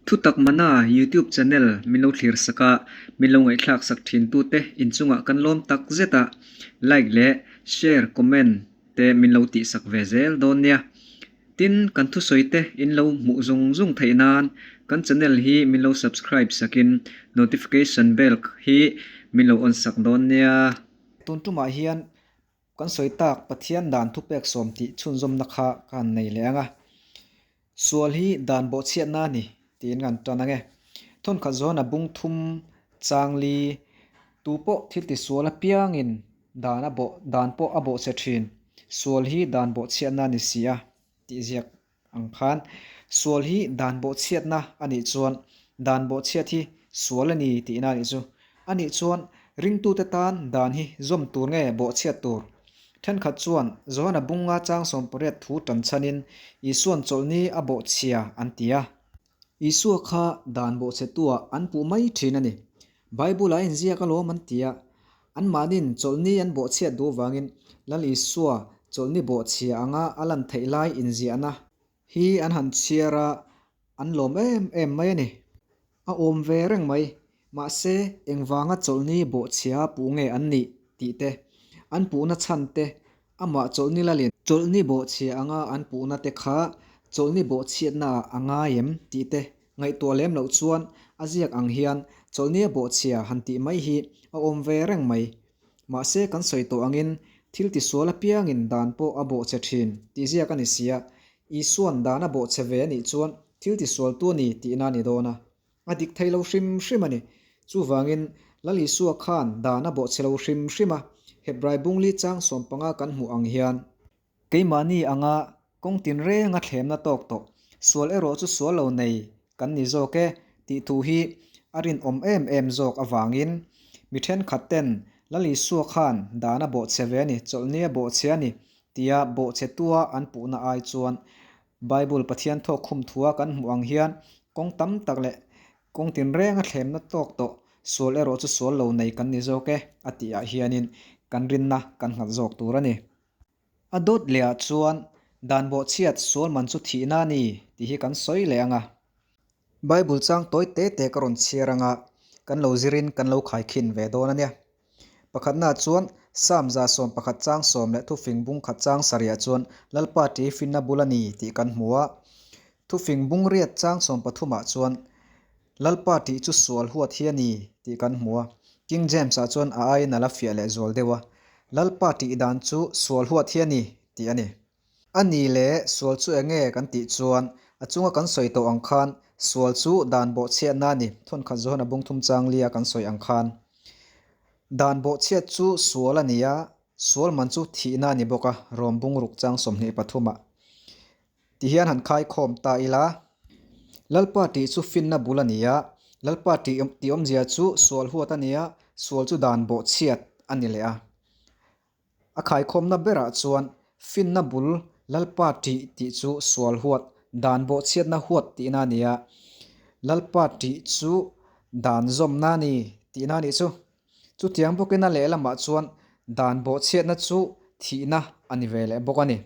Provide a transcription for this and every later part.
Thutak Mana YouTube channel min lo thlir sak a, min lo ngaihthlak sak thin tute inchungah kan lawm tak zet a, like leh share, comment te min lo tih sak ve zel dawn nia. Tin, kan thusawi te in lo hmuh zung zung theih nan kan channel hi min lo subscribe sakin notification bell hi min lo on sak dawn nia. Tun tumah hian Kan sawi tak Pathian dan thupek sawm tih chhunzawmna kha ka han nei leh ang a. Sual hi dan bawhchhiatna a ni tiin kan tan ang e. Thawnkhat zawn a bung thum chang li tu pawh thil ti sual apiangin dan a bawh dan pawh a bawhchhe thin. Sual hi dan bawhchhiatna a ni si a tih ziak ang khan sual hi dan bawhchhiatna a nih chuan dan bawhchhiat hi sual a ni tihna a nih chu. A nih chuan ringtute tan dan hi zawm tur nge bawhchhiat tur? Thenkhat chuan Johana bunga chang 18 thu tan chhanin Isua'n chawlhni a bawhchhia an ti a. Isua kha dan bawhchhetuah an puh mai thin a ni. Bible-ah a inziak alawm an ti a. Anmahni'n chawlhni an bawhchhiat duh vangin Lal Isua chawlhni bawhchhia anga a lan theih lai inziahna hi an han chhiar a, an lawm em em mai a ni. A awm ve reng mai. Mahse, engvanga chawlhni bawhchhia puh nge an nih tih te, an puhna chhan te, amah chawlhni lalin chawlhni bawhchhia anga an puhna te kha chawlhni bawhchhiatnaah a ngai em tih te ngaihtuah lem loh chuan a ziak ang hian chawlhni a bawhchhia han tih mai hi a awm ve reng mai. Mahse, kan sawi tawh angin thil tisual apiangin dan pawh a bawhchhe thin tih ziak a ni sia, Isua'n dan a bawhchhe ve a nih chuan thil tisualtu a ni tihna a ni dawn a. A dik thei lo hrim hrim a ni. Chuvangin, Lal Isua khan dan a bawhchhe lo hrim hrim a, Hebrai bungli chang 15 kan hmuh ang hian. Keimahni anga kawng tinrenga thlemna tawk tawh, sual erawh chu sual lo nei kan ni zawk e tih thu hi a rinawm em em zawk avangin mi thenkhat ten Lal Isua khan dan a bawhchhe ve a ni, chawlhni a bawhchhe a ni tia bawhchhetua an puhna ai chuan Bible Pathian thawk khum thua kan hmuh ang hian kawng tam tak leh kawng tinrenga thlemna tawk tawh sual erawh chu sual lo nei kan ni zawk e a tih ah hianin kan rinna kan nghat zawk tur a ni. A dawt leh ah chuan dan bawhchhiat sual man chu thihna a ni tih hi kan sawi leh ang a. Bible chang tawi te te ka rawn chhiar ang a, kan lo zirin kan lo khaikhin ve dawn a nia. Pakhatnaah chuan Psalm 11 chang 10 leh Thufing bung khat chang sarihah chuan Lalpa ṭi finna bul a ni tih kan hmu a. Thufing bung riat chang 13ah chuan Lalpa ṭih chu sual huat hi a ni tih kan hmu a. King James-ah chuan a aiin a la fiah leh zual deuh a, Lalpa ṭih dan chu sual huat hi a ni tih a ni. A ni le, sual chu eng nge kan tih chuan, a chunga kan sawi tawh ang khan, sual chu dan bawhchhiatna a ni, thawnkhat Johana bung thum chang lia kan sawi ang khan. Dan bawhchhiat chu sual a ni a, sual man chu thihna a ni bawk a, Rom bung ruk chang 23 ah. Ti hian han khaikhawm ta ila, Lalpa tih chu finna bul a ni a, Lalpa tih tih awmzia chu sual huat a ni a, sual chu dan bawhchhiat a ni leh a. A khaikhawmna berah chuan finna bul Lalpa ṭih tih chu sual huat, dan bawhchhiatna huat tihna a ni a, Lalpa ṭih chu dan zawmna a ni tihna a nih chu. Chutiang bawkin a lehlamah chuan dan bawhchhiatna chu thihna a ni ve leh bawk a ni.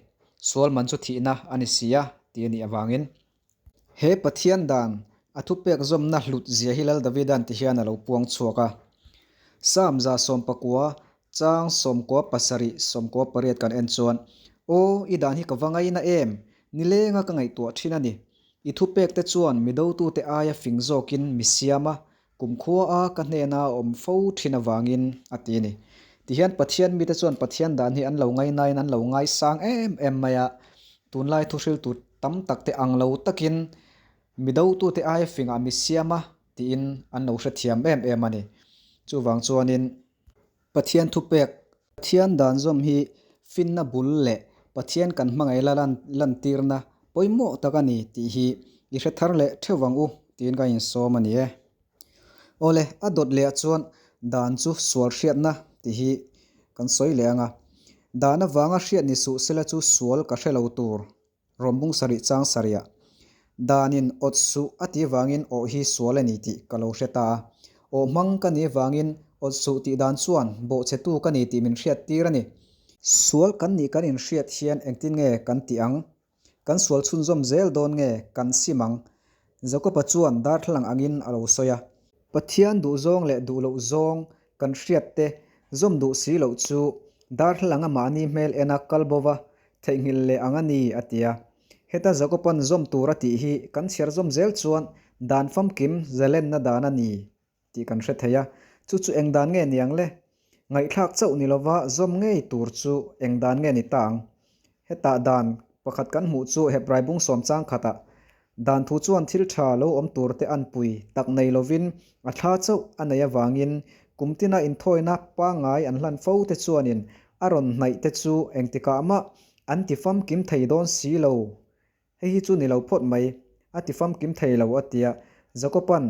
Sual man chu thihna a ni si a tih a nih avangin. He Pathian dan a thupek zawmna hlut zia hi Lal Davida'n ti hian a lo puang chhuak a. Psalm 99 chang 97 98 kan en chuan, Aw, i dan hi ka va ngaina em? Nilenga ka ngaihtuah thin a ni. I thupek te chuan mi dotute aia fing zawkin mi siam a, kumkhua a ka hnena a awm fo thin avangin a ti a ni. Tihian Pathian mite chuan Pathian dan hi an lo ngainain an lo ngaisang em em mai a, tunlai thuhriltu tam tak te ang lo takin mi dotute aia fingah mi siam a tiin an lo hrethiam em em a ni. Chuvang chuanin Pathian thupek, Pathian dan zawm hi finna bul leh Pathian kan hmangaih la lantirna pawimawh tak a ni tih hi i hre thar leh theuh vang u tiin ka insawm a ni e. Awle, a dawt leh ah chuan dan chu sual hriatna tih hi kan sawi leh ang a. Dan avanga hriat ni suh sela chu sual ka hre lo tur Rawm bung sarih chang sarihah, Danin awt suh a tih vangin awh hi sual a ni tih ka lo hre ta a. Awh hmang ka nih vangin awt suh tih dan chuan bawhchhetu ka ni tih min hriat tir a ni. Sual kan nih kan inhriat hian engtin nge kan tih ang? Kan sual chhunzawm zel dawn nge kan sim ang? Jakoba chuan darthlalang angin a lo sawi a. Pathian duhzawng leh duh loh zawng kan hriat te zawm duh si loh chu darthlalanga mahni hmel ena kal bo va theihnghilh leh ang a ni, a ti a. Heta Jakoban zawm tur a tih hi kan chhiar zawm zel chuan dan famkim zalenna dan a ni tih kan hre thei a. Chu chu eng dan nge niang le? Ngaihthlak chauh ni lova zawm ngei tur chu eng dan nge ni ta ang? Hetah dan pakhat kan hmuh chu Hebrai bung sawm chang khatah dan thu chuan thil tha lo awm tur te an pui tak nei lovin a thla chauh a nei avangin kum tina inthawina pangngai an hlan fo te chuanin a rawn hnaih te chu engtikah mah an ti famkim thei dawn si lo. Hei hi chu ni lo phawt mai, a ti famkim thei lo a tia Jakoban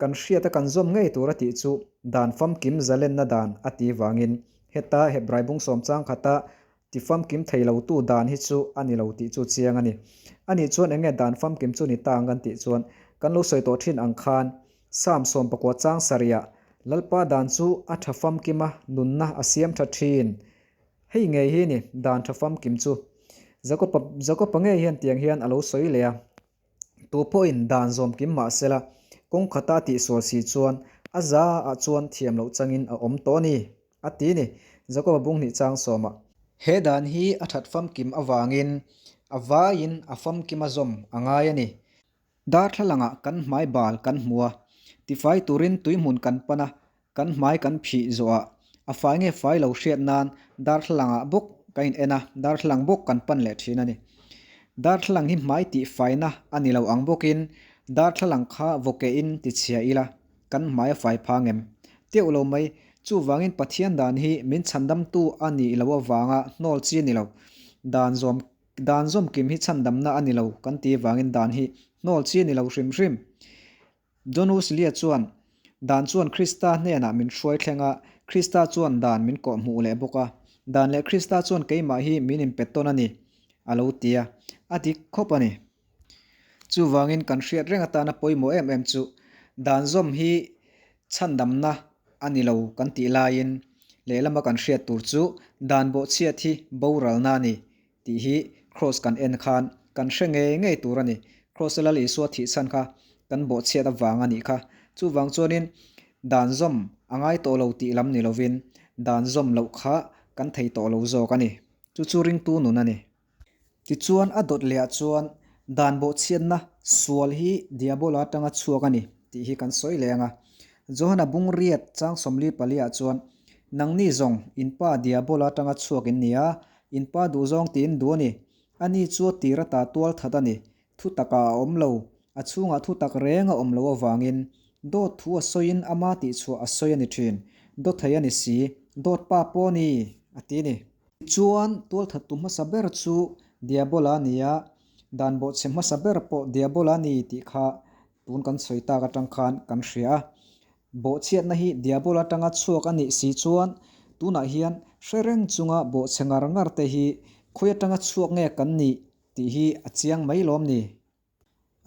kan hriata kan zawm ngei tur a tih chu dan famkim zalenna dan a ti vangin heta Hebrai bung sawm chang khata ti famkim thei lo tu dan hi chu a ni lo tih chu chiang a ni. Anih chuan eng nge dan famkim chu ni ta ang kan tih chuan kan lo sawi tawh thin ang khan Psalm 19 chang sarihah Lalpa dan chu a tha famkim a, nunna a siam tha thin. Hei ngei hi ni, dan tha famkim chu. Jakopa, Jakopa ngei hian tiang hian a lo sawi leh a. Tu pawhin dan zawm kim mah sela, kawng khata a tihsual si chuan a za ah chuan thiam loh changin a awm tawh a ni, a ti ni, Jakoba bung hnih chang sawmah. He dan hi a that famkim avangin a vaiin a famkima zawm a ngai a ni. Darthlalangah kan hmai bal kan hmu a, tifai turin tuihmun kan pan a, kan hmai kan phih zawhah a fai nge fai lo hriat nan darthlalangah bawk kan in en a, darthlalang bawk kan pan leh thin a ni. Darthlalang hi hmai tih faina a ni lo ang bawkin darthlalang kha vawkehin tichhia ila kan hmai a fai phang em? Teuh lo mai, chuvangin Pathian dan hi min chhandamtu a nih loh avanga hnawl chi a ni lo. Dan zawm Dan zawmkim hi chhandamna a ni lo kan ti vangin dan hi hnawl chi a ni lo hrim hrim. Donus Lia chuan, Dan chuan Krista hnenah min hruai thleng a, Krista chuan dan min kawh hmuh leh bawk a. Dan leh Krista chuan keimah hi min inpe tawn a ni, a lo ti a. A dik khawp a ni. Chuvangin kan hriat reng atana pawimawh em em chu dan zawm hi chhandamna a ni lo kan tih laiin lehlama kan hriat tur chu dan bawhchhiat hi boralna a ni tih hi Kraws kan en khan kan hre ngei ngei tur a ni. Kraws-a Lal Isua thih chhan kha kan bawhchhiat avang a nih kha. Chuvang chuanin dan zawm a ngai tawh lo tih lam ni lovin dan zawm loh kha kan thei tawh lo zawk a ni. Chu chu ringtu nun a ni. Tichuan a dawt lehah chuan dan bawhchhiatna sual hi Diabola atanga chhuak a ni tih hi kan sawi leh ang a. Johana bung riat chang 44 ah chuan, Nangni zawng in pa Diabola atanga chhuak in ni a, in pa duhzawng tiin duh a ni. Ani chu a tir ata tual that a ni. Thu takah a awm lo, a chhungah thu tak reng a awm loh avangin dawt thu a sawiin ama tihchhuah a sawi a ni thin. Dawthei a ni si, dawt pa pawh a ni, a ti a ni. Tichuan, tualthattu hmasa ber chu Diabola a ni a, dan bawhchhe hmasa ber pawh Diabola a ni tih kha tun kan sawi tak atang khan kan hria a. Bawhchhiatna hi Diabola atanga chhuak a nih si chuan tunah hian hre reng chunga bawhchhe ngar ngar te hi khawi atanga chhuak nge kan nih tih hi a chiang mai lawm ni?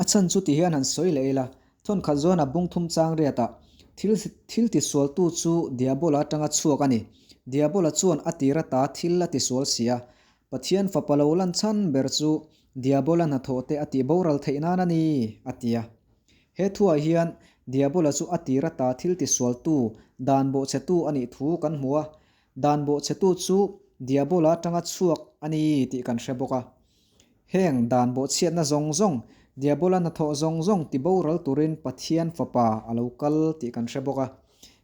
A chhan chu ti hian han sawi leh ila, thawnkhat zawn a bung thum chang riatah thil thil tisualtu chu Diabola atanga chhuak a ni. Diabola chuan a tir ata thil a tisual si a. Pathian fapa lo lan chhan ber chu Diabola hnathawh te a tih boral theih nan a ni, a ti a. He thuah hian Diabola chu a tir ata thil tisualtu, dan bawhchhetu a nih thu kan hmu a. Dan bawhchhetu chu Diabola atanga chhuak a ni tih kan hre bawk a. Heng dan bawhchhiatna zawng zawng, Diabola hnathawh zawng zawng ti boral turin Pathian Fapa a lo kal tih kan hre bawk a.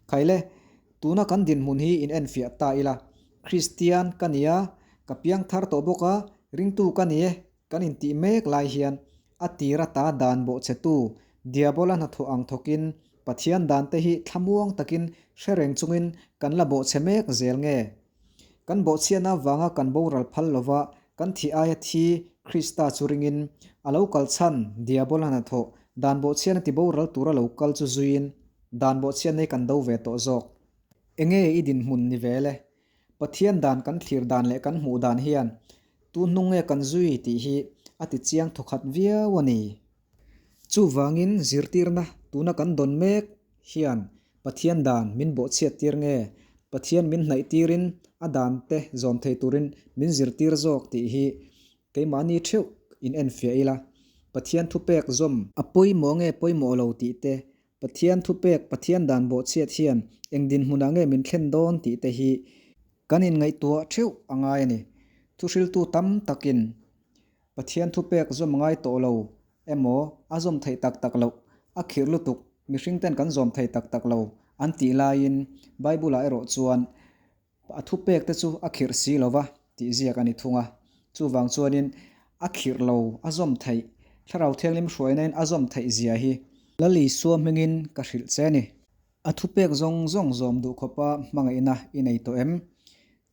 Khaile, tuna kan dinhmun hi in enfiah ta ila, Kristian ka ni a, ka piang thar tawh bawk a, ringtu ka ni e, kan intih mek lai hian a tir ata dan bawhchhetu Diabola hnathawh ang thawkin Pathian dante hi thlamuang takin hre reng chungin kan la bawhchhe mek zel nge? Kan bawhchhiatna avanga kan boral phal lova kan thih aia thi Krista chu ringin, a lo kal chhan Diabola hnathawh dan bawhchhiatna ti boral tura lo kal chu zuiin dan bawhchhiatna hi kan do ve tawh zawk. Enge i dinhmun ni ve le? Pathian dan kan thlir dan leh kan hmuh dan hian tu hnung nge kan zui tih hi a ti chiang thawkhat viau a ni. Chuvangin zirtirna tuna kan dawn mek hian Pathian dan min bawhchhiat tir nge? Pathian min hnaih tirin a dan te zawm thei turin min zirtir zawk tih hi keimahni theuh in enfiah ila. Pathian thupek zawm a pawimawh nge pawimawh lo tih te, Pathian thupek Pathian dan bawhchhiat hian eng dinhmunah nge min thlen dawn tih te hi kan inngaihtuah theuh a ngai a ni. Thuhriltu tam takin Pathian thupek zawm ngai tawh lo emaw a zawm theih tak tak loh, a khirh lutuk, mihring ten kan zawm thei tak tak lo an tih laiin Bible-ah erawh chuan a thupek te chu a khirh si lo va tih ziak a ni thung a. Chuvang chuanin a khirh lo a zawm theih, Thlarau Thianghlim hruainain a zawm theih zia hi Lal Isua hmingin ka hrilh che a ni. A thupek zawng zawng zawm duh khawpa hmangaihna i nei tawh em?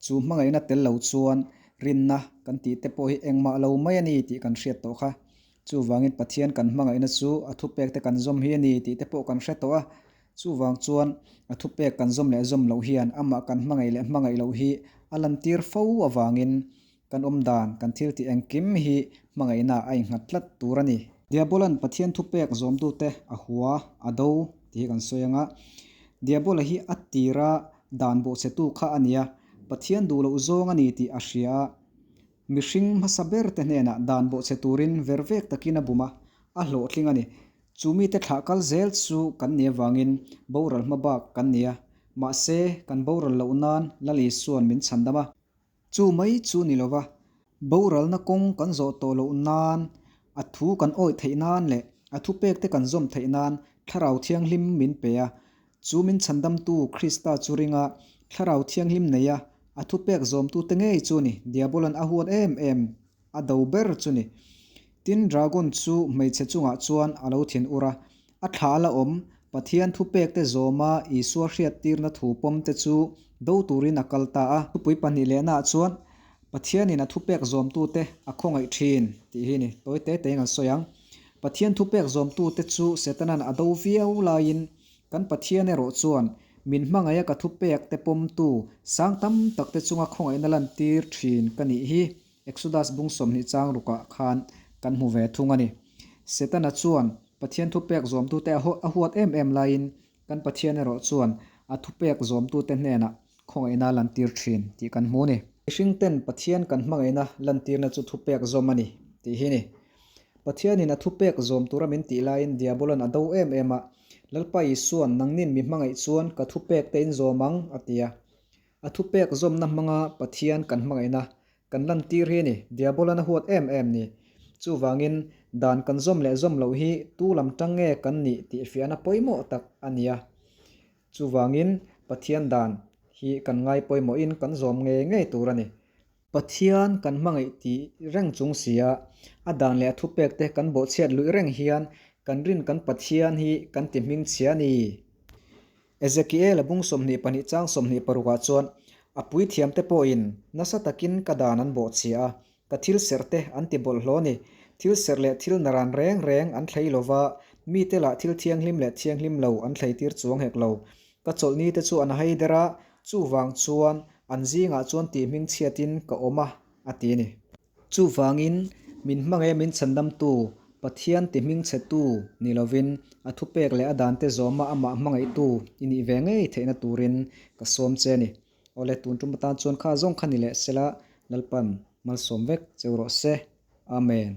Chu hmangaihna tel lo chuan rinna kan tih te pawh hi engmah lo mai a ni tih kan hriat tawh kha. Chuvangin Pathian kan hmangaihna chu a thupek te kan zawm hi a ni tih te pawh kan hre tawh a. Chuvang chuan a thupek kan zawm leh zawm loh hian amah kan hmangaih leh hmangaih loh hi a lantir fo avangin Kan awm dan, kan thil tih engkim hi hmangaihna a innghat tlat tur a ni. Diabolan Pathian thupek zawmtute a hua, a do tih hi kan sawi ang a. Diabola hi a tira dan bawhchhetu kha a ni a, Pathian duh loh zawng a ni tih a hria a. Mihring hmasa berte hnenah dan bawhchhe turin vervek takin a bum a, a hlawhtling a ni. Chu mite thlah kal zel chu kan nih avangin boral hma bak kan ni a, mahse kan boral loh nan Lal Isua'n min chhandam a. Chu mai chu ni lova, boralna kawng kan zawh tawh loh nan, a thu kan awih theih nan leh a thupekte kan zawm theih nan Thlarau Thianghlim min pe a. Chu min chhandamtu Krista chu ringa Thlarau Thianghlim neia a thupek zawmtute ngei chu ni Diabolan a huat em em a do ber chu ni. Tin, dragon chu hmeichhe chungah chuan a lo thin ur a, A thla la awm, Pathian thupekte zawma Isua hriattirna thu pawmte chu do turin a kal ta a. Thupui pahnih lehnaah chuan, Pathianin a thupek zawmtute a khawngaih thin tih hi ni. Tawi te tein an sawi ang. Pathian thupek zawmtute chu Setana'n a do viau laiin, kan Pathian erawh chuan min hmangaih a ka thupekte pawmtu sang tam takte chunga khawngaihna lantir thin ka nih hi. Exodus bung 20 chang rukah khan kan hmu ve thung a ni. Setana chuan Pathian thupek zawmtute a huat em em laiin kan Pathian erawh chuan a thupek zawmtute hnenah khawngaihna lantir thin tih kan hmu a ni. Mihringten Pathian kan hmangaihna lantirna chu thupek zawm a ni tih hi ni. Pathianin a thupek zawm tura min tih laiin Diabolan a do em em a, Lalpa Isuan nangnin mi hmangaih chuan ka thupek te in zawm ang a ti a. A thupek zawmna hmanga Pathian kan hmangaihna kan lantir hi a ni, Diabolan a huat em em ni. Chuvangin, dan kan zawm leh zawm loh hi tu lam tang nge kan nih tih fiahna pawimawh tak a ni a. Chuvangin, Pathian dan hi kan ngai pawimawhin kan zawm ngei ngei tur a ni. Pathian kan hmangaih tih reng chung sia, a dan leh a thupekte kan bawhchhiat luih reng hian kan rin kan Pathian hi kan ti hmingchhia a ni. Ezekiel a bung 22 chang 26 ah chuan, A puithiamte pawhin nasa takin ka dan an bawhchhia a, ka thil serhte an ti bawlhhlawh a ni. Thil serh leh thil naran reng reng an thlei lo va, mite lah thil thianghlim leh thianghlim lo an thleitir chuang hek lo. Ka chawlhni te chu an hai der a, chuvang chuan an zingah chuan tih hmingchhiatin ka awm a, a ti a ni. Chuvangin, min hmangaih min chhandamtu, Pathian ti hmingchhetu ni lovin, a thupek leh a dante zawma amah hmangaihtu i nih ve ngei theihna turin ka sawm che a ni. Awle, tun tum atan chuan kha zawng kha ni leh sela, Lalpan malsawm vek cheu rawh se. Amen.